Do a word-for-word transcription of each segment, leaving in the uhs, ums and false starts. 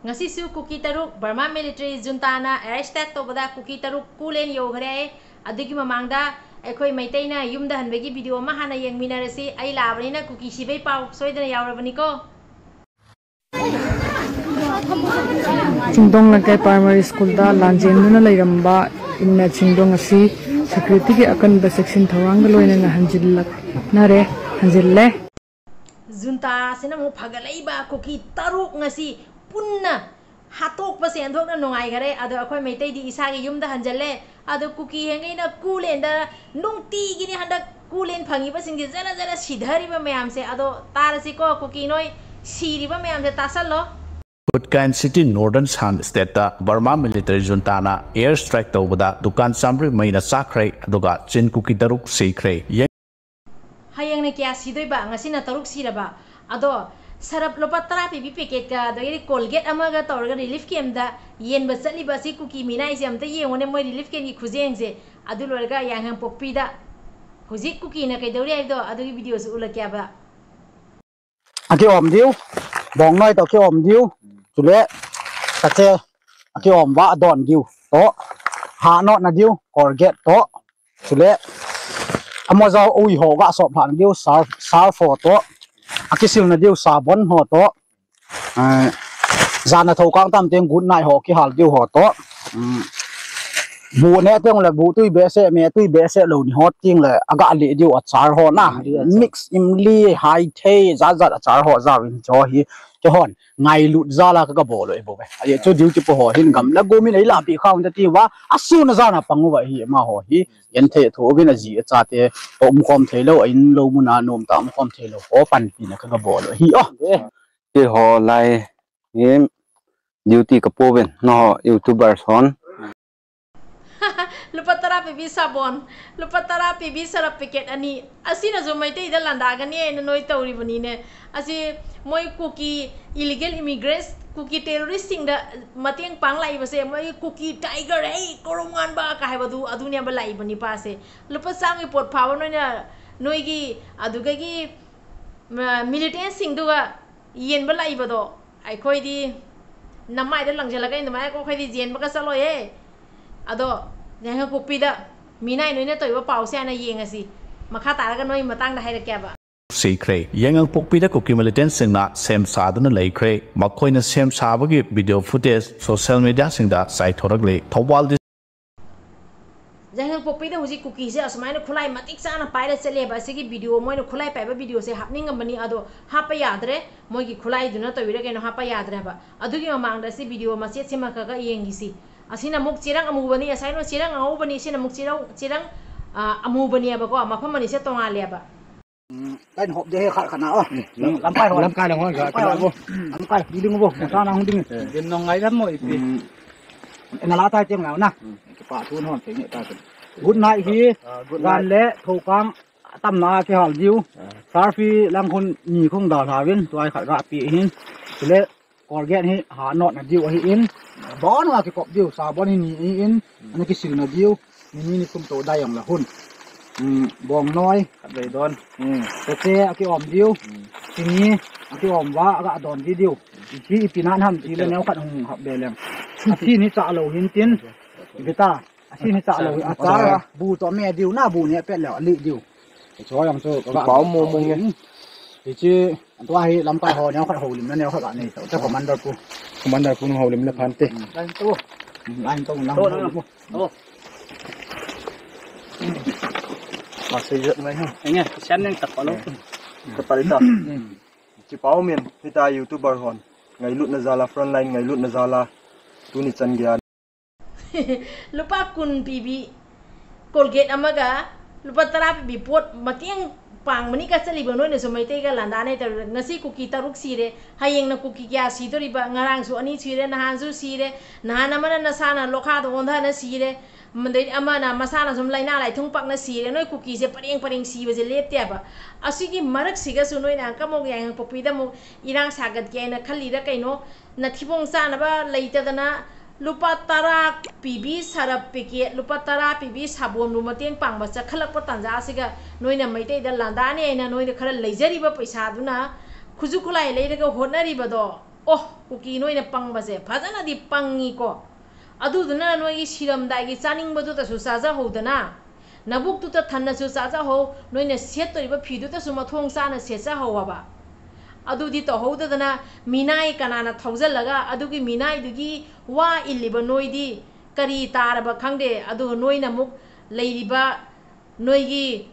ꯉꯁꯤꯁꯨ ꯀꯨꯀꯤ ꯇꯔꯨꯛ ꯕꯔꯃꯥ military ꯖꯨꯟꯇꯥꯅ Ares ꯇꯧꯕꯗ ꯀꯨꯀꯤ ꯇꯔꯨꯛ ꯀꯨꯂꯦꯟ ꯌꯧꯈ꯭ꯔꯦ꯫ ꯑꯗꯨꯒꯤ ꯃꯃꯥꯡꯗ ꯑꯩꯈꯣꯏ ꯃꯩꯇꯩꯅ ꯌꯨꯝꯗ ꯍꯟꯕꯒꯤ ꯚꯤꯗꯤꯑꯣ ꯑꯃ ꯍꯥꯟꯅ ꯌꯦꯡꯃꯤꯟꯅꯔꯁꯤ꯫ ꯑꯩ ꯂꯥꯛꯑꯕꯅꯤꯅ ꯀꯨꯀꯤ ꯁꯤꯕꯩ ꯄꯥꯎ ꯁꯣꯏꯗꯅ ꯌꯥꯎꯔꯕꯅꯤꯀꯣ꯫ ꯆꯤꯡꯗꯣꯡ ꯂꯩꯀꯥꯏ ꯄ꯭ꯔꯥꯏꯃꯥꯔꯤ ꯁ꯭ꯀꯨꯜꯗ ꯂꯥꯟꯖꯦꯟꯗꯨꯅ ꯂꯩꯔꯝꯕ ꯏꯟꯅ ꯆꯤꯡꯗꯣꯡ ꯑꯁꯤ ꯁꯦꯀ꯭ꯌꯨꯔꯤꯇꯤꯒꯤ ꯑꯀꯟꯕ ꯆꯦꯛꯁꯤꯟ ꯊꯧꯔꯥꯡꯒ ꯂꯣꯏꯅꯅ ꯍꯟꯖꯤꯜꯂꯛꯅꯔꯦ, ꯍꯟꯖꯤꯜꯂꯦ꯫ ꯖꯨꯟꯇꯥꯁꯤꯅ ꯑꯃꯨꯛ ꯐꯒꯠꯂꯛꯏꯕ ꯀꯨꯀꯤ ꯇꯔꯨꯛ ꯉꯁꯤ ꯄꯨꯟꯅ ꯍꯥꯠꯇꯣꯛꯄꯁꯦ ꯑꯣꯟꯊꯣꯛꯅ ꯅꯨꯡꯉꯥꯏꯈꯔꯦ꯫ ꯑꯗꯣ ꯑꯩꯈꯣꯏ ꯃꯩꯇꯩꯗꯤ ꯏꯁꯥꯒꯤ ꯌꯨꯝꯗ ꯍꯟꯖꯜꯂꯦ꯫ ꯑꯗꯣ ꯀꯨꯀꯤ ꯍꯦꯡꯒꯩꯅ ꯀꯨꯂꯦꯟꯗ ꯅꯨꯡꯇꯤꯒꯤꯅꯤ ꯍꯟꯗꯛ ꯀꯨꯂꯦꯟ ꯐꯪꯉꯤꯕꯁꯤꯡꯁꯦ ꯖꯔ ꯖꯔ ꯁꯤꯊꯔꯤꯕ ꯃꯌꯥꯝꯁꯦ꯫ ꯑꯗꯣ ꯇꯥꯔꯁꯤꯀꯣ ꯀꯨꯀꯤ ꯅꯣꯏ ꯁꯤꯔꯤꯕ ꯃꯌꯥꯝꯁꯦ ꯇꯥꯁꯜꯂꯣ꯫ ꯎꯠꯀꯥꯏꯟ ꯁꯤꯇꯤ ꯅꯣꯔꯗꯔꯟ ꯁꯥꯟ ꯁ꯭ꯇꯦꯠꯇ ꯕꯔꯃꯥ ꯃꯤꯂꯤꯇꯔꯤ ꯖꯨꯟꯇꯥꯅ ꯑꯦꯌꯔ ꯁ꯭ꯇ꯭ꯔꯥꯏꯛ ꯇꯧꯕꯗ ꯗꯨꯀꯥꯟ ꯆꯥꯝꯃꯔꯤ ꯃꯩꯅ ꯆꯥꯛꯈ꯭ꯔꯦ, ꯑꯗꯨꯒ ꯆꯤꯟ ꯀꯨꯀꯤ ꯇꯔꯨꯛ ꯁꯤꯈ꯭ꯔꯦ꯫ ꯍꯌꯦꯡꯅ ꯀꯌꯥ ꯁꯤꯗꯣꯏꯕ? ꯉꯁꯤꯅ ꯇꯔꯨꯛ ꯁꯤꯔꯕ? ꯑꯗꯣ ꯁꯔꯞ ꯂꯨꯄꯥ ꯇꯔꯥ ꯄꯤꯕꯤ ꯄꯦꯀꯦꯠꯀ ꯑꯗꯒꯤꯗꯤ ꯀꯣꯜꯒꯦꯠ ꯑꯃꯒ ꯇꯧꯔꯒ ꯔꯤꯂꯤꯐ ꯀꯦꯝꯗ ꯌꯦꯟꯕ ꯆꯠꯂꯤꯕ ꯑꯁꯤ ꯀꯨꯀꯤ ꯃꯤꯅꯥꯏꯁꯦ ꯑꯝꯇ ꯌꯦꯡꯉꯨꯅꯦ, ꯃꯣꯏ ꯔꯤꯂꯤꯐ ꯀꯦꯝꯒꯤ ꯈꯨꯖꯦꯡꯁꯦ꯫ ꯑꯗꯨ ꯂꯣꯏꯔꯒ ꯌꯥꯏꯉꯪꯄꯣꯛꯄꯤꯗ ꯍꯧꯖꯤꯛ ꯀꯨꯀꯤꯅ ꯀꯩꯗꯧꯔꯤ ꯍꯥꯏꯕꯗꯣ ꯑꯗꯨꯒꯤ ꯚꯤꯗꯤꯑꯣꯁꯨ ꯎꯠꯂꯛꯀꯦꯕ꯫ Aki om diu, bong noi to aki om diu, chule, kate, aki om ba adon diu, to, ha no na diu, Colgate to, chule, amo jao ui ho ga sop phan diu, sar, sar fo to, aki sil na diu, sabon ho to, eh, jana thau kang tam teng good night ho ki hal diu ho to, um, bu ne teng le bu tui be se, me tui be se lo ni ho ting le, aga le diu achar ho na, mix imli, hai thei, jat jat achar ho, ja win jo hi, ke hon, ngai lut za la ka ka bolo e bo be. Aye, chu diu ki po ho, hin gam la go mi nei la pi khang ta ti wa, asu na za na pang wa hi, ma ho hi, yen the tho win a ji a cha te, um khom thei lo, in lo mu na nom ta um khom thei lo, ho pan pi na ka ka bolo hi, oh. Ti ho lai, hi, duty ka po win, no ho, YouTuber son. ꯂꯨꯄꯥ ꯇꯔꯥ ꯄꯤꯕꯤ ꯁꯥꯕꯣꯟ, ꯂꯨꯄꯥ ꯇꯔꯥ ꯄꯤꯕꯤ ꯁꯔꯞ packet ꯑꯅꯤ, ꯑꯁꯤꯅꯁꯨ ꯃꯩꯇꯩꯗ ꯂꯥꯟꯗꯥꯒꯅꯤ ꯍꯥꯏꯅ ꯅꯣꯏ ꯇꯧꯔꯤꯕꯅꯤꯅꯦ꯫ ꯑꯁꯤ ꯃꯣꯏ ꯀꯨꯀꯤ ꯏꯂꯤꯒꯦꯜ ꯏꯃꯤꯒ꯭ꯔꯦꯟꯁ, ꯀꯨꯀꯤ ꯇꯦꯔꯣꯔꯤꯁꯁꯤꯡꯗ ꯃꯇꯦꯡ ꯄꯥꯡ ꯂꯥꯛꯏꯕꯁꯦ, ꯃꯣꯏ ꯀꯨꯀꯤ ꯇꯥꯏꯒꯔ, ꯍꯦ ꯀꯣꯔꯣꯡ ꯉꯥꯟꯕ ꯀꯥꯏ ꯍꯥꯏꯕꯗꯨ, ꯑꯗꯨꯅꯦꯕ ꯂꯥꯛꯏꯕ ꯅꯤꯄꯥꯁꯦ꯫ ꯂꯨꯄꯥ ꯆꯥꯝꯃꯒꯤ ꯄꯣꯠ ꯐꯥꯕ ꯅꯣꯏꯅ, ꯅꯣꯏꯒꯤ ꯑꯗꯨꯗꯒꯤ ꯃ-, ꯃꯤꯂꯤꯇꯦꯟꯁꯁꯤꯡꯗꯨꯒ ꯌꯦꯟꯕ ꯂꯥꯛꯏꯕꯗꯣ, ꯑꯩꯈꯣꯏꯗꯤ ꯅꯃꯥꯏꯗ ꯂꯪꯁꯤꯜꯂꯒ ꯑꯩ ꯑꯗꯨꯃꯥꯏꯅ ꯀꯣ ꯑꯩꯈꯣꯏꯗꯤ ꯌꯦꯟꯕꯒ ꯆꯠꯂꯣꯏꯍꯦ꯫ ꯑꯗꯣ ꯌꯥꯏꯉꯪꯄꯣꯛꯄꯤꯗ ꯃꯤꯅꯥꯏ ꯅꯣꯏꯅ ꯇꯧꯔꯤꯕ ꯄꯥꯎꯁꯦ ꯍꯥꯟꯅ ꯌꯦꯡꯉꯁꯤ꯫ ꯃꯈꯥ ꯇꯥꯔꯒ ꯅꯣꯏ ꯃꯇꯥꯡꯗ ꯍꯥꯏꯔꯛꯀꯦꯕ꯫ ꯁꯤꯈ꯭ꯔꯦ꯫ ꯌꯥꯏꯉꯪꯄꯣꯛꯄꯤꯗ ꯀꯨꯀꯤ militantꯁꯤꯡꯅ ꯁꯦꯝ ꯁꯥꯗꯨꯅ ꯂꯩꯈ꯭ꯔꯦ꯫ ꯃꯈꯣꯏꯅ ꯁꯦꯝ ꯁꯥꯕꯒꯤ video footage social mediaꯁꯤꯡꯗ ꯆꯥꯏꯊꯣꯔꯛꯂꯤ꯫ ꯊꯧꯕꯥꯜ ꯌꯥꯏꯉꯪꯄꯣꯛꯄꯤꯗ ꯍꯧꯖꯤꯛ ꯀꯨꯀꯤꯁꯦ ꯑꯁꯨꯃꯥꯏꯅ ꯈꯨꯠꯂꯥꯏ ꯃꯇꯤꯛ ꯆꯥꯅ ꯄꯥꯏꯔ ꯆꯠꯂꯦꯕ꯫ ꯑꯁꯤꯒꯤ video, ꯃꯣꯏꯅ ꯈꯨꯠꯂꯥꯏ ꯄꯥꯏꯕ videoꯁꯦ ꯍꯥꯞꯅꯤꯡꯉꯝꯕꯅꯤ, ꯑꯗꯣ ꯍꯥꯞꯄ ꯌꯥꯗ꯭ꯔꯦ꯫ ꯃꯣꯏꯒꯤ ꯈꯨꯠꯂꯥꯏꯗꯨꯅ ꯇꯧꯔꯤꯔ ꯀꯩꯅꯣ ꯍꯥꯞꯄ ꯌꯥꯗ꯭ꯔꯦ ꯍꯥꯏꯕ꯫ ꯑꯗꯨꯒꯤ ꯃꯃꯥꯡꯗ ꯑꯁꯤ video ꯃꯆꯦꯠꯁꯤꯃ ꯈꯔ ꯈꯔ ꯌꯦꯡꯈꯤꯁꯤ꯫ ꯑꯁꯤꯅ ꯑꯃꯨꯛ ꯆꯦꯔꯪ ꯑꯃꯨꯕꯅꯤ, ꯉꯁꯥꯏꯅ ꯆꯦꯔꯪ ꯑꯉꯧꯕꯅꯤ, ꯁꯤꯅ ꯑꯃꯨꯛ ꯆꯦꯔꯧ-, ꯆꯦꯔꯪ, ꯑ, ꯑꯃꯨꯕꯅꯦꯕꯀꯣ꯫ ꯃꯐꯝ ꯑꯅꯤꯁꯦ ꯇꯣꯉꯥꯜꯂꯦꯕ꯫ ꯎꯝ, ꯀꯩꯅꯣ ꯍꯣꯞꯗꯦ ꯍꯦ ꯈꯔ ꯈꯔ ꯅꯥ, ꯑ꯫ ꯎꯝ, ꯂꯝ-, ꯂꯝꯀꯥꯏ ꯍꯣꯏ꯫ ꯂꯝꯀꯥꯏ ꯂꯝ ꯍꯣꯏ, ꯂꯝꯀꯥꯏ ꯍꯣꯏ꯫ ꯂꯝꯀꯥꯏ ꯍꯣꯏ꯫ ꯂꯤꯡꯉꯨꯕꯣ, ꯃꯁꯥꯅ ꯍꯣꯡꯗꯤꯡꯉꯤ꯫ ꯎꯝ꯫ ꯗꯤꯟ ꯅꯣꯡꯉꯥꯏ ꯂꯝ ꯃꯣꯏ ꯏꯄꯤ꯫ ꯎꯝ꯫ ꯅꯂꯥ ꯇꯥꯏ ꯇꯦꯝ ꯉꯥꯎꯅ꯫ ꯎꯝ꯫ ꯀꯄꯥ ꯊꯨꯅ ꯍꯣꯟ ꯇꯦꯡꯅꯦ ꯇꯥꯏ꯫ Good night ꯍꯤ꯫ ꯑ, good night꯫ ꯒꯥꯟꯂꯦ, ꯊꯧꯀꯥꯡ, ꯇꯝꯅ ꯀꯦ ꯍꯥꯜ ꯗꯤꯎ꯫ ꯑ꯫ ꯁꯥꯔꯐꯤ ꯂꯪꯈꯨꯟ ꯅꯤ ꯈꯣꯡ ꯗꯥꯜ ꯍꯥꯕꯤꯟ, ꯇꯨꯋꯥꯏ ꯈꯔ ꯔꯥ ꯄꯤ ꯍꯤꯟ꯫ ꯁꯤꯂꯦ, Colgate ꯍꯤ ꯍꯥ ꯅꯣꯠꯅ ꯗꯤꯎ ꯑꯍꯤ ꯏꯟ꯫ ꯕꯣꯟ ꯋꯥ ꯀꯤ ꯀꯣꯞ ꯗꯤꯎ, ꯁꯥꯕꯣꯟ ꯍꯤ ꯅꯤ ꯑꯍꯤ ꯏꯟ꯫ ꯎꯝ꯫ ꯑꯅ ꯀꯤ ꯁꯤꯜꯅ ꯗꯤꯎ꯫ ꯅꯤꯅꯤ ꯅꯤꯐꯨꯝ ꯇꯧ ꯗꯥ ꯌꯥꯝ ꯂꯍꯨꯟ꯫ ꯎꯝ, ꯕꯣꯡ ꯅꯣꯏ꯫ ꯈꯠꯂꯣꯏꯗꯣꯟ꯫ ꯎꯝ꯫ ꯇꯦꯇꯦ ꯑꯀꯤ ꯑꯣꯝ ꯗꯤꯎ꯫ ꯎꯝ꯫ ꯆꯤꯅꯤ ꯑꯀꯤ ꯑꯣꯝ ꯋꯥ ꯑꯒ ꯑꯗꯣꯟ ꯗꯤ ꯗꯤꯎ꯫ ꯏꯆꯤ ꯏꯄꯤ ꯅꯥꯟ ꯍꯝ ꯆꯤ ꯂꯦ ꯅꯦꯎ ꯈꯠ ꯍꯨꯡ ꯍꯞ ꯕꯦ ꯂꯦꯡ꯫ ꯑꯁꯤ ꯅꯤ ꯆꯥ ꯂꯧ ꯍꯤꯟ ꯇꯤꯟ꯫ ꯕꯦꯇꯥ꯫ ꯑꯁꯤ ꯅꯤ ꯆꯥ ꯂꯧ ꯍꯤꯟ꯫ ꯑꯆꯥꯔ꯫ ꯑꯆꯥꯔ꯫ ꯕꯨ ꯇꯣ ꯃꯦ ꯗꯤꯎ ꯅ ꯕꯨ ꯅꯦ ꯄꯦꯠ ꯂꯦꯎ ꯑꯂꯤ ꯗꯤꯎ꯫ ꯏꯆꯣ ꯌꯥꯝ ꯆꯣ ꯀꯒ ꯄꯥꯎ ꯃꯣ ꯃꯣ ꯌꯦ꯫ ꯎꯝ꯫ ꯏꯆꯤ ꯑꯗꯨ ꯍꯤ ꯂꯝꯀꯥꯏ ꯍꯣ ꯅꯦꯎ ꯈꯠ ꯍꯧ ꯂꯤꯝ ꯅ ꯅꯦꯎ ꯈꯠ ꯒ ꯅꯦ ꯇꯧ꯫ ꯆ commander ꯄꯨ꯫ Commander ꯄꯨ ꯅ ꯍꯧ ꯂꯤꯝ ꯅ ꯐꯥꯟ ꯇꯦ꯫ ꯎꯝ, line ꯇꯧ꯫ ꯎꯝ, line ꯇꯧ ꯅꯪ꯫ ꯇꯧ ꯅꯪ꯫ ꯇꯧ꯫ ꯃꯥꯁꯦ ꯌꯠ ꯅꯩ ꯍꯥ꯫ ꯑꯩꯅ ꯏꯁꯥꯟ ꯅꯪ ꯇꯞꯄ ꯂꯧ꯫ ꯇꯞꯄ ꯂꯩ ꯇ꯫ ꯎꯝ꯫ ꯆꯤꯄꯥꯎ ꯃꯦꯝ, ꯍꯤꯇꯥ YouTuber ꯍꯣꯟ꯫ ꯉꯩꯂꯨꯠꯅ ꯖꯥꯂꯥ, front line ꯉꯩꯂꯨꯠꯅ ꯖꯥꯂꯥ꯫ ꯇꯨꯅꯤ ꯆꯟꯒ꯭ꯌꯥꯟ꯫ ꯂꯨꯄꯥ ꯀꯨꯟ ꯄꯤꯕꯤ Colgate ꯑꯃꯒ ꯂꯨꯄꯥ ꯇꯔꯥ ꯄꯤꯕꯤ ꯄꯣꯠ ꯃꯇꯦꯡ ꯄꯥꯡꯕꯅꯤ ꯀ ꯆꯠꯂꯤꯕ ꯅꯣꯏꯅꯁꯨ ꯃꯩꯇꯩꯒ ꯂꯥꯟꯗꯥꯅꯦ ꯇꯧꯔꯤꯕ꯫ ꯉꯁꯤ ꯀꯨꯀꯤ ꯇꯔꯨꯛ ꯁꯤꯔꯦ, ꯍꯌꯦꯡꯅ ꯀꯨꯀꯤ ꯀꯌꯥ ꯁꯤꯗꯣꯔꯤꯕ? ꯉꯔꯥꯡꯁꯨ ꯑꯅꯤ ꯁꯤꯔꯦ, ꯅꯍꯥꯟꯁꯨ ꯁꯤꯔꯦ, ꯅꯍꯥꯟ ꯑꯃꯅ ꯅꯁꯥꯅ ꯂꯣꯈꯥꯗ ꯑꯣꯟꯊꯅ ꯁꯤꯔꯦ, ꯑꯗꯩ ꯑꯃꯅ ꯃꯁꯥꯅ ꯁꯨꯝ ꯂꯥꯏꯅꯥ ꯂꯥꯏꯊꯨꯡ ꯄꯛꯅ ꯁꯤꯔꯦ꯫ ꯅꯣꯏ ꯀꯨꯀꯤꯁꯦ ꯄꯔꯦꯡ ꯄꯔꯦꯡ ꯁꯤꯕꯁꯦ ꯂꯦꯞꯇꯦꯕ꯫ ꯑꯁꯤꯒꯤ ꯃꯔꯛꯁꯤꯒꯁꯨ ꯅꯣꯏꯅ ꯑꯪꯀꯃꯨꯛ ꯌꯥꯏꯉꯪꯄꯣꯛꯄꯤꯗ ꯑꯃꯨꯛ ꯏꯔꯥꯡ ꯁꯥꯒꯠꯀꯦ ꯍꯥꯏꯅ ꯈꯜꯂꯤꯔ ꯀꯩꯅꯣ? ꯅꯊꯤꯕꯣꯡ ꯆꯥꯅꯕ ꯂꯩꯇꯗꯅ ꯂꯨꯄꯥ ꯇꯔꯥ ꯄꯤꯕꯤ ꯁꯔꯞ packet, ꯂꯨꯄꯥ ꯇꯔꯥ ꯄꯤꯕꯤ ꯁꯥꯕꯣꯟꯕꯨ ꯃꯇꯦꯡ ꯄꯥꯡꯕ ꯆꯠꯈꯠꯂꯛꯄ ꯇꯥꯟꯖꯥ ꯑꯁꯤꯒ ꯅꯣꯏꯅ ꯃꯩꯇꯩꯗ ꯂꯥꯟꯗꯥꯅꯤ ꯍꯥꯏꯅ ꯅꯣꯏꯅ ꯈꯔ ꯂꯩꯖꯔꯤꯕ ꯄꯩꯁꯥꯗꯨꯅ ꯈꯨꯠꯁꯨ ꯈꯨꯠꯂꯥꯏ ꯂꯩꯔꯒ ꯍꯣꯠꯅꯔꯤꯕꯗꯣ ꯑꯣ, ꯀꯨꯀꯤ ꯅꯣꯏꯅ ꯄꯪꯕꯁꯦ ꯐꯖꯅꯗꯤ ꯄꯪꯉꯤꯀꯣ꯫ ꯑꯗꯨꯗꯨꯅ ꯅꯣꯏꯒꯤ ꯁꯤꯔꯝꯗꯥꯏꯒꯤ ꯆꯥꯅꯤꯡꯕꯗꯨꯗꯁꯨ ꯆꯥꯖꯍꯧꯗꯅ, ꯅꯕꯨꯛꯇꯨꯗ ꯊꯟꯅꯁꯨ ꯆꯥꯖꯍꯧ, ꯅꯣꯏꯅ ꯁꯦꯠꯇꯣꯔꯤꯕ ꯐꯤꯗꯨꯗꯁꯨ ꯃꯊꯣꯡ ꯆꯥꯅ ꯁꯦꯠꯆꯍꯧ ꯍꯥꯏꯕ꯫ ꯑꯗꯨꯗꯤ ꯇꯧꯍꯧꯗꯗꯅ ꯃꯤꯅꯥꯏ ꯀꯅꯥꯅ ꯊꯧꯖꯜꯂꯒ ꯑꯗꯨꯒꯤ ꯃꯤꯅꯥꯏꯗꯨꯒꯤ ꯋꯥ ꯏꯜꯂꯤꯕ ꯅꯣꯏꯗꯤ ꯀꯔꯤ ꯇꯥꯔꯕ ꯈꯪꯗꯦ꯫ ꯑꯗꯨꯒ ꯅꯣꯏꯅ ꯑꯃꯨꯛ ꯂꯩꯔꯤꯕ ꯅꯣꯏꯒꯤ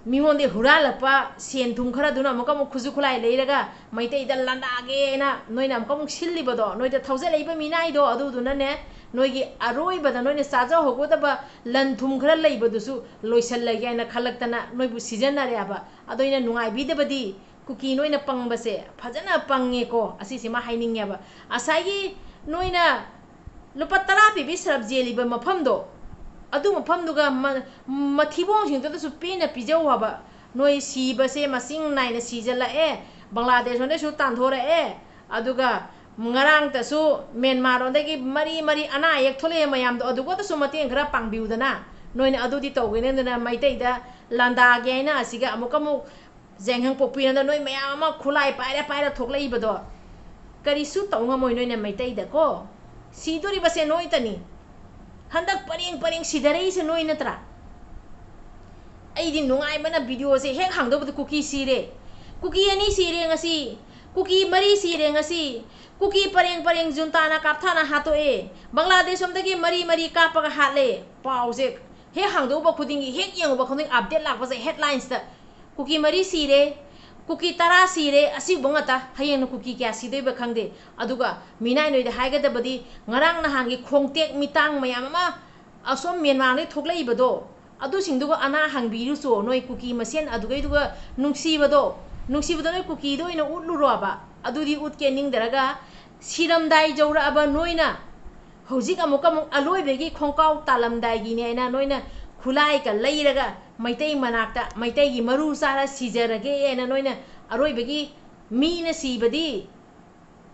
ꯃꯤꯉꯣꯟꯗꯒꯤ ꯍꯨꯔꯥꯜꯂꯛꯄ ꯁꯦꯟ ꯊꯨꯝ ꯈꯔꯗꯨꯅ ꯑꯃꯨꯛꯀ ꯑꯃꯨꯛ ꯈꯨꯠꯁꯨ ꯈꯨꯠꯂꯥꯏ ꯂꯩꯔꯒ ꯃꯩꯇꯩꯗ ꯂꯥꯟꯗꯥꯒꯦꯅ ꯅꯣꯏꯅ ꯑꯃꯨꯛꯀ ꯑꯃꯨꯛ ꯁꯤꯜꯂꯤꯕꯗꯣ, ꯅꯣꯏꯗ ꯊꯧꯖꯜꯂꯛꯏꯕ ꯃꯤꯅꯥꯏꯗꯣ, ꯑꯗꯨꯗꯨꯅꯅꯦ, ꯅꯣꯏꯒꯤ ꯑꯔꯣꯏꯕꯗ ꯅꯣꯏꯅ ꯆꯥꯖꯍꯧꯒꯗꯕ ꯂꯟ ꯊꯨꯝ ꯈꯔ ꯂꯩꯕꯗꯨꯁꯨ ꯂꯣꯏꯁꯜꯂꯒꯦ ꯍꯥꯏꯅ ꯈꯜꯂꯛꯇꯅ ꯅꯣꯏꯕꯨ ꯁꯤꯖꯤꯟꯅꯔꯦꯕ꯫ ꯑꯗꯣ ꯑꯩꯅ ꯅꯨꯡꯉꯥꯏꯕꯤꯗꯕꯗꯤ, ꯀꯨꯀꯤ ꯅꯣꯏꯅ ꯄꯪꯕꯁꯦ ꯐꯖꯅ ꯄꯪꯉꯦꯀꯣ, ꯑꯁꯤꯁꯤꯃ ꯍꯥꯏꯅꯤꯡꯉꯦꯕ꯫ ꯉꯁꯥꯏꯒꯤ ꯅꯣꯏꯅ ꯂꯨꯄꯥ ꯇꯔꯥ ꯄꯤꯕꯤ ꯁꯔꯞ ꯆꯦꯜꯂꯤꯕ ꯃꯐꯝꯗꯣ, ꯑꯗꯨ ꯃꯐꯝꯗꯨꯒ ꯃ-, ꯃꯊꯤꯕꯣꯡꯁꯤꯡꯗꯨꯗꯁꯨ ꯄꯦꯟꯅ ꯄꯤꯖꯧ ꯍꯥꯏꯕ꯫ ꯅꯣꯏ ꯁꯤꯕꯁꯦ ꯃꯁꯤꯡ ꯅꯥꯏꯅ ꯁꯤꯖꯜꯂꯛꯑꯦ, ꯕꯪꯒ꯭ꯂꯥꯗꯦꯁ ꯂꯣꯝꯗꯩꯁꯨ ꯇꯥꯟꯊꯣꯔꯛꯑꯦ, ꯑꯗꯨꯒ ꯉꯔꯥꯡꯇꯁꯨ ꯃ꯭ꯌꯥꯟꯃꯥꯔ ꯂꯣꯝꯗꯒꯤ ꯃꯔꯤ ꯃꯔꯤ ꯑꯅꯥ ꯑꯌꯦꯛ ꯊꯣꯛꯂꯛꯑꯦ ꯃꯌꯥꯝꯗꯣ, ꯑꯗꯨꯒꯗꯁꯨ ꯃꯇꯦꯡ ꯈꯔ ꯄꯥꯡꯕꯤꯌꯨꯗꯅ꯫ ꯅꯣꯏꯅ ꯑꯗꯨꯗꯤ ꯇꯧꯒꯅꯤꯗꯅ ꯃꯩꯇꯩꯗ ꯂꯥꯟꯗꯥꯒꯦ ꯍꯥꯏꯅ ꯑꯁꯤꯒ ꯑꯃꯨꯛꯀ ꯑꯃꯨꯛ ꯖꯦꯡꯍꯪ ꯄꯣꯛꯄꯤꯅꯗ ꯅꯣꯏ ꯃꯌꯥꯝ ꯑꯃ ꯈꯨꯠꯂꯥꯏ ꯄꯥꯏꯔ ꯄꯥꯏꯔ ꯊꯣꯛꯂꯛꯏꯕꯗꯣ, ꯀꯔꯤꯁꯨ ꯇꯧ ꯉꯝꯃꯣꯏ ꯅꯣꯏꯅ ꯃꯩꯇꯩꯗꯀꯣ꯫ ꯁꯤꯗꯣꯔꯤꯕꯁꯦ ꯅꯣꯏꯇꯅꯤ꯫ ꯍꯟꯗꯛ ꯄꯔꯦꯡ ꯄꯔꯦꯡ ꯁꯤꯗꯔꯛꯏꯁꯦ ꯅꯣꯏ ꯅꯠꯇ꯭ꯔꯥ? ꯑꯩꯗꯤ ꯅꯨꯡꯉꯥꯏꯕꯅ videoꯁꯦ ꯍꯦꯛ ꯍꯥꯡꯗꯧꯕꯗ ꯀꯨꯀꯤ ꯁꯤꯔꯦ, ꯀꯨꯀꯤ ꯑꯅꯤ ꯁꯤꯔꯦ ꯉꯁꯤ, ꯀꯨꯀꯤ ꯃꯔꯤ ꯁꯤꯔꯦ ꯉꯁꯤ, ꯀꯨꯀꯤ ꯄꯔꯦꯡ ꯄꯔꯦꯡ ꯖꯨꯟꯇꯥꯅ ꯀꯥꯞꯊꯥꯅ ꯍꯥꯠꯇꯣꯛꯑꯦ, ꯕꯪꯒ꯭ꯂꯥꯗꯦꯁ ꯂꯣꯝꯗꯒꯤ ꯃꯔꯤ ꯃꯔꯤ ꯀꯥꯞꯄꯒ ꯍꯥꯠꯂꯦ꯫ ꯄꯥꯎꯁꯦ ꯍꯦꯛ ꯍꯥꯡꯗꯣꯛꯎꯕ ꯈꯨꯗꯤꯡꯒꯤ, ꯍꯦꯛ ꯌꯦꯡꯉꯨꯕ ꯈꯨꯗꯤꯡ update ꯂꯥꯛꯄꯁꯦ headlinesꯇ ꯀꯨꯀꯤ ꯃꯔꯤ ꯁꯤꯔꯦ, ꯀꯨꯀꯤ ꯇꯔꯥ ꯁꯤꯔꯦ, ꯑꯁꯤꯒꯨꯝꯕ ꯉꯥꯛꯇ꯫ ꯍꯌꯦꯡꯅ ꯀꯨꯀꯤ ꯀꯌꯥ ꯁꯤꯗꯣꯏꯕ ꯈꯪꯗꯦ꯫ ꯑꯗꯨꯒ ꯃꯤꯅꯥꯏ ꯅꯣꯏꯗ ꯍꯥꯏꯒꯗꯕꯗꯤ, ꯉꯔꯥꯡ ꯅꯍꯥꯟꯒꯤ ꯈꯣꯡꯇꯦꯛ ꯃꯤꯇꯥꯡ ꯃꯌꯥꯝ ꯑꯃ ꯑꯁꯣꯝ ꯃ꯭ꯌꯥꯟꯃꯥꯔꯗꯒꯤ ꯊꯣꯛꯂꯛꯏꯕꯗꯣ, ꯑꯗꯨꯁꯤꯡꯗꯨꯒ ꯑꯅꯥ ꯍꯪꯕꯤꯔꯨꯆꯣ꯫ ꯅꯣꯏ ꯀꯨꯀꯤ ꯃꯁꯦꯟ ꯑꯗꯨꯒꯩꯗꯨꯒ ꯅꯨꯡꯁꯤꯕꯗꯣ, ꯅꯨꯡꯁꯤꯕꯗꯣ ꯅꯣꯏ ꯀꯨꯀꯤꯗ ꯑꯣꯏꯅ ꯎꯠꯂꯨꯔꯣꯕ꯫ ꯑꯗꯨꯗꯤ ꯎꯠꯀꯦ ꯅꯤꯡꯗꯔꯒ, ꯁꯤꯔꯝꯗꯥꯏ ꯌꯧꯔꯛꯑꯕ ꯅꯣꯏꯅ ꯍꯧꯖꯤꯛ ꯑꯃꯨꯛꯀ ꯑꯃꯨꯛ ꯑꯂꯣꯏꯕꯒꯤ ꯈꯣꯡꯀꯥꯎ ꯇꯥꯂꯝꯗꯥꯏꯒꯤꯅꯦ ꯍꯥꯏꯅ ꯅꯣꯏꯅ ꯈꯨꯠꯂꯥꯏꯒ ꯂꯩꯔꯒ ꯃꯩꯇꯩ ꯃꯅꯥꯛꯇ ꯃꯩꯇꯩꯒꯤ ꯃꯔꯨ ꯆꯥꯔ ꯁꯤꯖꯔꯒꯦ ꯍꯥꯏꯅ ꯅꯣꯏꯅ ꯑꯔꯣꯏꯕꯒꯤ ꯃꯤꯅ ꯁꯤꯕꯗꯤ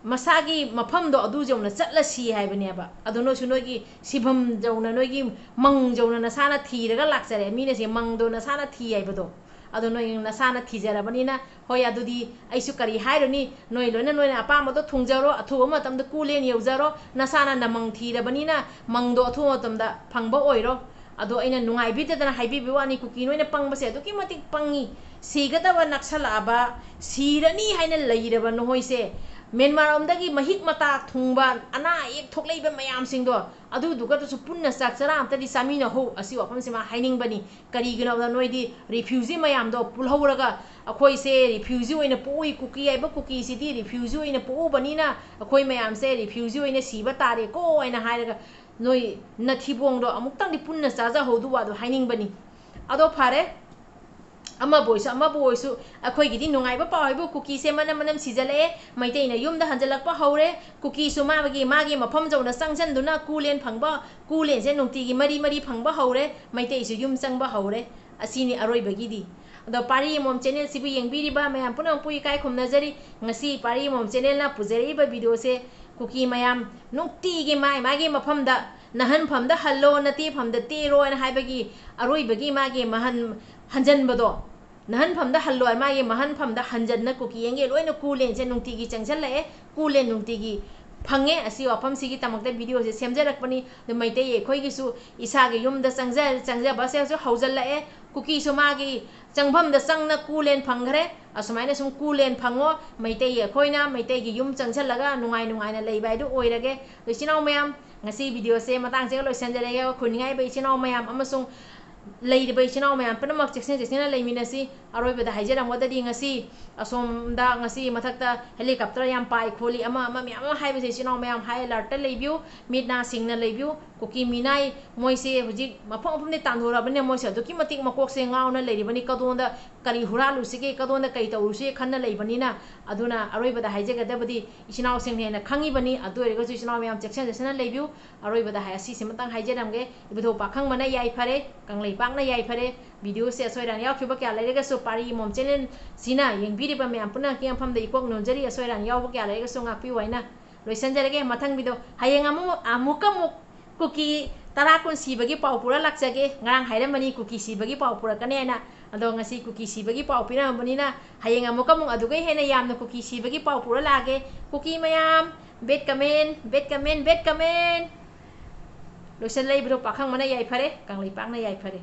ꯃꯁꯥꯒꯤ ꯃꯐꯝꯗꯣ ꯑꯗꯨ ꯌꯧꯅ ꯆꯠꯂ ꯁꯤ ꯍꯥꯏꯕꯅꯦꯕ꯫ ꯑꯗꯣ ꯅꯣꯏꯁꯨ ꯅꯣꯏꯒꯤ ꯁꯤꯐꯝ ꯌꯧꯅ, ꯅꯣꯏꯒꯤ ꯃꯪ ꯌꯧꯅ ꯅꯁꯥꯅ ꯊꯤꯔꯒ ꯂꯥꯛꯆꯔꯦ꯫ ꯃꯤꯅ ꯁꯤ ꯃꯪꯗꯣ ꯅꯁꯥꯅ ꯊꯤ ꯍꯥꯏꯕꯗꯣ, ꯑꯗꯣ ꯅꯣꯏ ꯅꯁꯥꯅ ꯊꯤꯖꯔꯕꯅꯤꯅ, ꯍꯣꯏ, ꯑꯗꯨꯗꯤ ꯑꯩꯁꯨ ꯀꯔꯤ ꯍꯥꯏꯔꯨꯅꯤ, ꯅꯣꯏ ꯂꯣꯏꯅ ꯅꯣꯏꯅ ꯑꯄꯥꯝꯕꯗꯣ ꯊꯨꯡꯖꯔꯣ, ꯑꯊꯨꯕ ꯃꯇꯝꯗ ꯀꯨꯂꯦꯟ ꯌꯧꯖꯔꯣ, ꯅꯁꯥꯅ ꯅꯃꯪ ꯊꯤꯔꯕꯅꯤꯅ ꯃꯪꯗꯣ ꯑꯊꯨꯕ ꯃꯇꯝꯗ ꯐꯪꯕ ꯑꯣꯏꯔꯣ꯫ ꯑꯗꯣ ꯑꯩꯅ ꯅꯨꯡꯉꯥꯏꯕꯤꯗꯗꯅ ꯍꯥꯏꯕꯤꯕ ꯋꯥꯅꯤ, ꯀꯨꯀꯤ ꯅꯣꯏꯅ ꯄꯪꯕꯁꯦ ꯑꯗꯨꯛꯀꯤ ꯃꯇꯤꯛ ꯄꯪꯉꯤ꯫ ꯁꯤꯒꯗꯕ ꯅꯛꯁꯜꯂꯛꯑꯕ, ꯁꯤꯔꯅꯤ ꯍꯥꯏꯅ ꯂꯩꯔꯕ ꯅꯈꯣꯏꯁꯦ, ꯃ꯭ꯌꯥꯟꯃꯥꯔ ꯂꯣꯝꯗꯒꯤ ꯃꯍꯤꯛ ꯃꯇꯥ ꯊꯨꯡꯕ, ꯑꯅꯥ ꯑꯌꯦꯛ ꯊꯣꯛꯂꯛꯏꯕ ꯃꯌꯥꯝꯁꯤꯡꯗꯣ, ꯑꯗꯨꯗꯨꯒꯗꯁꯨ ꯄꯨꯟꯅ ꯆꯥꯛ ꯆꯔꯥ ꯑꯝꯇꯗꯤ ꯆꯥꯃꯤꯟꯅꯍꯧ, ꯑꯁꯤ ꯋꯥꯐꯝꯁꯤꯃ ꯍꯥꯏꯅꯤꯡꯕꯅꯤ꯫ ꯀꯔꯤꯒꯤꯅꯣꯗ ꯅꯣꯏꯗꯤ ꯔꯤꯐ꯭ꯌꯨꯖꯤ ꯃꯌꯥꯝꯗꯣ ꯄꯨꯜꯍꯧꯔꯒ, "ꯑꯩꯈꯣꯏꯁꯦ ꯔꯤꯐ꯭ꯌꯨꯖꯤ ꯑꯣꯏꯅ ꯄꯣꯛꯎꯏ, ꯀꯨꯀꯤ ꯍꯥꯏꯕ ꯀꯨꯀꯤꯁꯤꯗꯤ ꯔꯤꯐ꯭ꯌꯨꯖꯤ ꯑꯣꯏꯅ ꯄꯣꯛꯎꯕꯅꯤꯅ ꯑꯩꯈꯣꯏ ꯃꯌꯥꯝꯁꯦ ꯔꯤꯐ꯭ꯌꯨꯖꯤ ꯑꯣꯏꯅ ꯁꯤꯕ ꯇꯥꯔꯦꯀꯣ" ꯍꯥꯏꯅ ꯍꯥꯏꯔꯒ, ꯅꯣꯏ ꯅꯊꯤꯕꯣꯡꯗꯣ ꯑꯃꯨꯛꯇꯪꯗꯤ ꯄꯨꯟꯅ ꯆꯥꯖꯍꯧꯗꯨꯕ ꯑꯗꯣ ꯍꯥꯏꯅꯤꯡꯕꯅꯤ꯫ ꯑꯗꯣ ꯐꯔꯦ, ꯑꯃꯕꯨ ꯑꯣꯏꯁꯨ ꯑꯃꯕꯨ ꯑꯣꯏꯁꯨ, ꯑꯩꯈꯣꯏꯒꯤꯗꯤ ꯅꯨꯡꯉꯥꯏꯕ ꯄꯥꯎ ꯍꯥꯏꯕꯨ ꯀꯨꯀꯤꯁꯦ ꯃꯅꯝ ꯃꯅꯝ ꯁꯤꯖꯜꯂꯛꯑꯦ, ꯃꯩꯇꯩꯅ ꯌꯨꯝꯗ ꯍꯟꯖꯜꯂꯛꯄ ꯍꯧꯔꯦ, ꯀꯨꯀꯤꯁꯨ ꯃꯥꯒꯤ ꯃꯥꯒꯤ ꯃꯐꯝ ꯌꯧꯅ ꯆꯪꯁꯤꯟꯗꯨꯅ ꯀꯨꯂꯦꯟ ꯐꯪꯕ, ꯀꯨꯂꯦꯟꯁꯦ ꯅꯨꯡꯇꯤꯒꯤ ꯃꯔꯤ ꯃꯔꯤ ꯐꯪꯕ ꯍꯧꯔꯦ, ꯃꯩꯇꯩꯁꯨ ꯌꯨꯝ ꯆꯪꯕ ꯍꯧꯔꯦ꯫ ꯑꯁꯤꯅꯤ ꯑꯔꯣꯏꯕꯒꯤꯗꯤ꯫ ꯑꯗꯣ ꯄꯥꯔꯤ ꯑꯃꯃꯝ ꯆꯦꯅꯦꯜꯁꯤꯕꯨ ꯌꯦꯡꯕꯤꯔꯤꯕ ꯃꯌꯥꯝ ꯄꯨꯝꯅꯃꯛꯄꯨ ꯏꯀꯥꯏ ꯈꯨꯝꯅꯖꯔꯤ꯫ ꯉꯁꯤ ꯄꯥꯔꯤ ꯑꯃꯃꯝ ꯆꯦꯅꯦꯜꯅ ꯄꯨꯖꯔꯛꯏꯕ ꯚꯤꯗꯤꯑꯣꯁꯦ ꯀꯨꯀꯤ ꯃꯌꯥꯝ ꯅꯨꯡꯇꯤꯒꯤ ꯃꯥꯏ ꯃꯥꯒꯤ ꯃꯐꯝꯗ ꯅꯍꯟꯐꯝꯗ ꯍꯜꯂꯣ, ꯅꯇꯦꯐꯝꯗ ꯇꯦꯔꯣ ꯍꯥꯏꯅ ꯍꯥꯏꯕꯒꯤ ꯑꯔꯣꯏꯕꯒꯤ ꯃꯥꯒꯤ ꯃꯍꯟ ꯍꯟꯖꯟꯕꯗꯣ, ꯅꯍꯟꯐꯝꯗ ꯍꯜꯂꯣ, ꯃꯥꯒꯤ ꯃꯍꯟꯐꯝꯗ ꯍꯟꯖꯟꯅ ꯀꯨꯀꯤ ꯌꯦꯡꯒꯦ ꯂꯣꯏꯅ ꯀꯨꯂꯦꯟꯁꯦ ꯅꯨꯡꯇꯤꯒꯤ ꯆꯪꯁꯤꯜꯂꯛꯑꯦ, ꯀꯨꯂꯦꯟ ꯅꯨꯡꯇꯤꯒꯤ ꯐꯪꯉꯦ꯫ ꯑꯁꯤ ꯋꯥꯐꯝꯁꯤꯒꯤꯗꯃꯛꯇ ꯚꯤꯗꯤꯑꯣꯁꯦ ꯁꯦꯝꯖꯔꯛꯄꯅꯤ꯫ ꯑꯗꯨ ꯃꯩꯇꯩ ꯑꯩꯈꯣꯏꯒꯤꯁꯨ ꯏꯁꯥꯒꯤ ꯌꯨꯝꯗ ꯆꯪꯖ-, ꯆꯪꯖꯕꯁꯦꯁꯨ ꯍꯧꯖꯤꯜꯂꯛꯑꯦ꯫ ꯀꯨꯀꯤꯁꯨ ꯃꯥꯒꯤ ꯆꯪꯐꯝꯗ ꯆꯪꯅ ꯀꯨꯂꯦꯟ ꯐꯪꯈ꯭ꯔꯦ꯫ ꯑꯁꯨꯃꯥꯏꯅ ꯁꯨꯝ ꯀꯨꯂꯦꯟ ꯐꯪꯉꯣ꯫ ꯃꯩꯇꯩ ꯑꯩꯈꯣꯏꯅ ꯃꯩꯇꯩꯒꯤ ꯌꯨꯝ ꯆꯪꯁꯤꯜꯂꯒ ꯅꯨꯡꯉꯥꯏ ꯅꯨꯡꯉꯥꯏꯅ ꯂꯩꯕ ꯍꯥꯏꯗꯨ ꯑꯣꯏꯔꯒꯦ꯫ ꯑꯗꯣ ꯏꯆꯤꯟ ꯏꯅꯥꯎ ꯃꯌꯥꯝ, ꯉꯁꯤ ꯚꯤꯗꯤꯑꯣꯁꯦ ꯃꯇꯥꯡꯁꯤꯒ ꯂꯣꯏꯁꯤꯟꯖꯔꯒꯦ꯫ ꯈꯨꯟꯅꯤꯡꯉꯥꯏꯕ ꯏꯆꯤꯟ ꯏꯅꯥꯎ ꯃꯌꯥꯝ ꯑꯃꯁꯨꯡ ꯂꯩꯔꯤꯕ ꯏꯆꯤꯟ ꯏꯅꯥꯎ ꯃꯌꯥꯝ ꯄꯨꯝꯅꯃꯛ ꯆꯦꯛꯁꯤꯟ ꯆꯦꯛꯁꯤꯟꯅ ꯂꯩꯃꯤꯟꯅꯁꯤ꯫ ꯑꯔꯣꯏꯕꯗ ꯍꯥꯏꯖꯔꯝꯒꯗꯗꯤ, ꯉꯁꯤ ꯑꯁꯣꯝꯗ ꯉꯁꯤ ꯃꯊꯛꯇ ꯍꯦꯂꯤꯀꯣꯞꯇꯔ ꯌꯥꯝ ꯄꯥꯏ ꯈꯣꯠꯂꯤ, ꯑꯃ ꯑꯃ ꯃꯌꯥꯝ ꯑꯃ ꯍꯥꯏꯕꯁꯦ, ꯏꯆꯤꯟ ꯏꯅꯥꯎ ꯃꯌꯥꯝ, ꯍꯥꯏ ꯑꯦꯂꯔꯠꯇ ꯂꯩꯕꯤꯌꯨ, ꯃꯤꯠ ꯅꯥ ꯁꯤꯡꯅ ꯂꯩꯕꯤꯌꯨ꯫ ꯀꯨꯀꯤ ꯃꯤꯅꯥꯏ ꯃꯣꯏꯁꯦ ꯍꯧꯖꯤꯛ ꯃꯐꯝ ꯃꯐꯝꯗꯒꯤ ꯇꯥꯟꯊꯣꯔꯛꯑꯕꯅꯤꯅ ꯃꯣꯏꯁꯦ ꯑꯗꯨꯛꯀꯤ ꯃꯇꯤꯛ ꯃꯀꯣꯛꯁꯦ ꯉꯥꯎꯅ ꯂꯩꯔꯤꯕꯅꯤ꯫ ꯀꯗꯣꯝꯗ ꯀꯔꯤ ꯍꯨꯔꯥꯜꯂꯨꯁꯤꯒꯦ, ꯀꯗꯣꯝꯗ ꯀꯔꯤ ꯇꯧꯔꯨꯁꯤꯒꯦ ꯈꯟꯅ ꯂꯩꯕꯅꯤꯅ꯫ ꯑꯗꯨꯅ ꯑꯔꯣꯏꯕꯗ ꯍꯥꯏꯖꯒꯗꯕꯗꯤ, ꯏꯆꯤꯟ ꯏꯅꯥꯎꯁꯤꯡꯅ ꯍꯦꯟꯅ ꯈꯪꯉꯤꯕꯅꯤ꯫ ꯑꯗꯨ ꯑꯣꯏꯔꯒꯁꯨ ꯏꯆꯤꯟ ꯏꯅꯥꯎ ꯃꯌꯥꯝ ꯆꯦꯛꯁꯤꯟ ꯆꯦꯛꯁꯤꯟꯅ ꯂꯩꯕꯤꯌꯨ꯫ ꯑꯔꯣꯏꯕꯗ ꯍꯥꯏ, ꯑꯁꯤꯁꯤꯃꯇꯪ ꯍꯥꯏꯖꯔꯝꯒꯦ꯫ ꯏꯕꯨꯙꯧ ꯄꯥꯈꯪꯕꯅ ꯌꯥꯏꯐꯔꯦ, ꯀꯪꯂꯩꯄꯥꯛꯅ ꯌꯥꯏꯐꯔꯦ꯫ ꯚꯤꯗꯤꯑꯣꯁꯦ ꯑꯁꯣꯏ ꯑꯔꯥꯟ ꯌꯥꯎꯈꯤꯕ ꯀꯌꯥ ꯂꯩꯔꯒꯁꯨ ꯄꯥꯔꯤ ꯑꯃꯃꯝ ꯆꯦꯅꯦꯜꯁꯤꯅ ꯌꯦꯡꯕꯤꯔꯤꯕ ꯃꯌꯥꯝ ꯄꯨꯝꯅꯃꯛꯀꯤ ꯃꯐꯝꯗ ꯏꯀꯣꯛ ꯅꯣꯟꯖꯔꯤ꯫ ꯑꯁꯣꯏ ꯑꯔꯥꯟ ꯌꯥꯎꯕ ꯀꯌꯥ ꯂꯩꯔꯒꯁꯨ ꯉꯥꯛꯄꯤꯌꯨ ꯍꯥꯏꯅ ꯂꯣꯏꯁꯤꯟꯖꯔꯒꯦ꯫ ꯃꯊꯪ ꯚꯤꯗꯤꯑꯣ ꯍꯌꯦꯡ ꯑꯃꯨꯛ, ꯑꯃꯨꯛꯀ ꯑꯃꯨꯛ ꯀꯨꯀꯤ ꯇꯔꯥ ꯀꯨꯟ ꯁꯤꯕꯒꯤ ꯄꯥꯎ ꯄꯨꯔ ꯂꯥꯛꯆꯒꯦ꯫ ꯉꯔꯥꯡ ꯍꯥꯏꯔꯝꯕꯅꯤ ꯀꯨꯀꯤ ꯁꯤꯕꯒꯤ ꯄꯥꯎ ꯄꯨꯔꯛꯀꯅꯤ ꯍꯥꯏꯅ꯫ ꯑꯗꯣ ꯉꯁꯤ ꯀꯨꯀꯤ ꯁꯤꯕꯒꯤ ꯄꯥꯎ ꯄꯤꯔꯝꯃꯕꯅꯤꯅ, ꯍꯌꯦꯡ ꯑꯃꯨꯛꯀ ꯑꯃꯨꯛ ꯑꯗꯨꯒ ꯍꯦꯟꯅ ꯌꯥꯝꯅ ꯀꯨꯀꯤ ꯁꯤꯕꯒꯤ ꯄꯥꯎ ꯄꯨꯔ ꯂꯥꯛꯑꯒꯦ꯫ ꯀꯨꯀꯤ ꯃꯌꯥꯝ, bad comment, bad comment, bad comment꯫ ꯂꯣꯏꯁꯜꯂꯛꯏꯕꯗꯣ ꯄꯥꯈꯪꯕꯅ ꯌꯥꯏꯐꯔꯦ, ꯀꯪꯂꯩꯄꯥꯛꯅ ꯌꯥꯏꯐꯔꯦ꯫